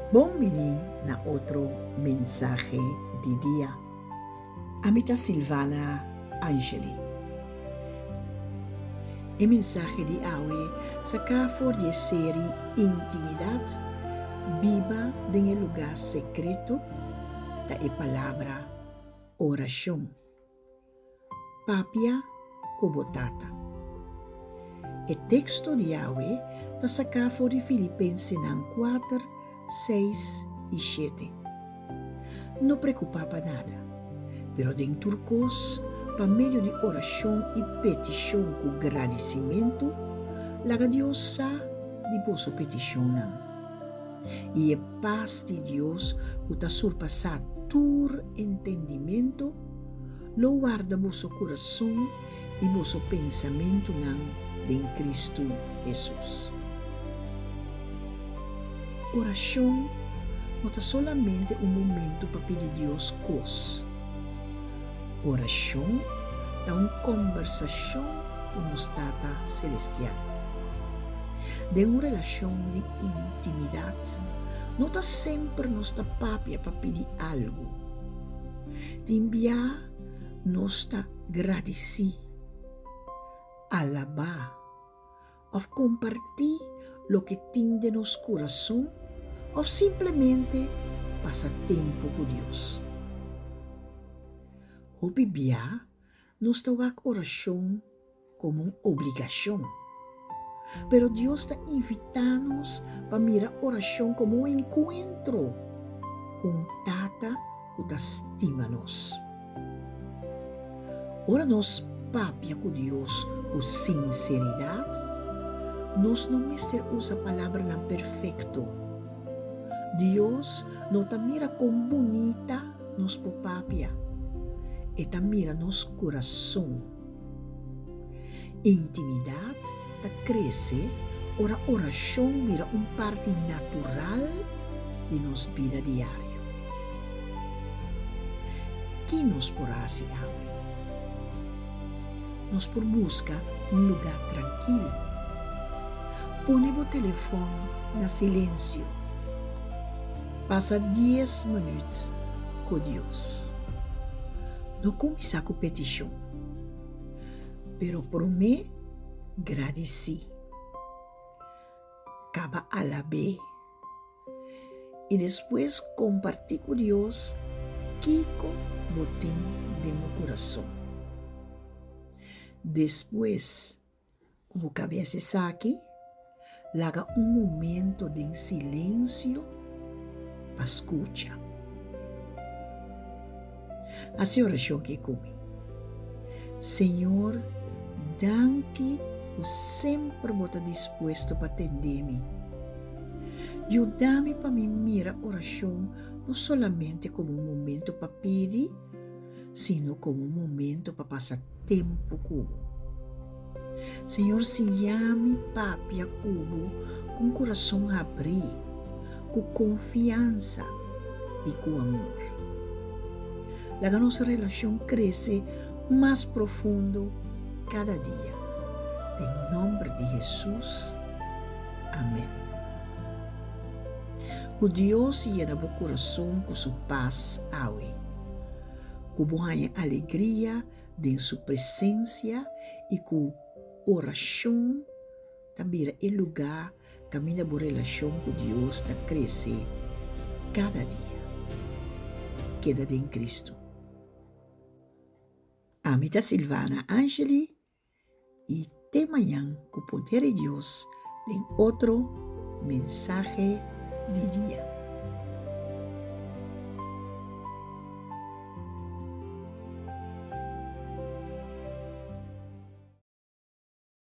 Bon bini na otro mensahe di dia. Ami ta Silvana Angeli. E mensahe di awe saká for di e seri Intimidat, Biba den e lugá sekreto ta e palabra orashon. Papia ku bo Tata. E teksto di awe ta saká for di Filipensenan kuater, seis i shete. No preokupá pa nada, pero den tur kos, pa medio di orashon i petishon ku gradisimentu, laga Dios sa di boso petishonnan. I e pas di Dios ku ta surpasá tur entendimentu, lo warda boso kurason i boso pensamentunan den Kristu Hesus. Orashon no ta solamente un momentu pa pidi Dios kos. Orashon ta un kòmbersashon ku nos Tata selestial. Den un relashon di intimidat, no ta semper nos ta papia pa pidi algu. Tin bia nos ta gradisí, alabá òf kompartí loke tin den nos kurason òf simplemente pasa tempu ku Dios. Hopi bia nos ta wak orashon komo un obligashon. Pero Dios ta invitá nos pa mira orashon komo un enkuentro ku un Tata ku ta stima nos. Ora nos papia ku Dios ku sinseridat, nos no mester usa palabranan perfekto. Dios no ta mira kon bunita nos por papia, e ta mira nos kurason. Intimidat ta krese ora orashon bira un parti natural di nos bida diario. Ki nos por hasi awe? Nos por buska un lugá trankil. Pone bo telefòn na silensio. Pasa dies minüt ku Dios. No kuminsá ku petishon. Pero promé gradisí. Kaba alab'é. I despues kompartí ku Dios kiko bo tin den bo kurason. Despues Ku bo kabes esaki, laga un momento den silensio pa skucha. Hasi orashon aki ku mi. Señor, danki ku semper bo ta dispuesto pa tende mi. Yuda mi pa mi mira orashon no solamente komo un momento pa pidi, sino komo un momento pa pasa tempu ku bo. Señor siña mi papia ku bo ku un kurason habrí, ku konfiansa i ku amor. Laga nos relashon krese mas profundo kada dia. Den nòmber di Hesus, amèn. Ku Dios yena bo kurason ku su pas awe. Ku bo haña alegria den su presensia i ku orashon ta bira e lugá kaminda bo relashon ku Dios ta krese kada dia. Keda den Kristu. Ami ta Silvana Angeli i te mañan ku poder di Dios den otro mensahe di dia.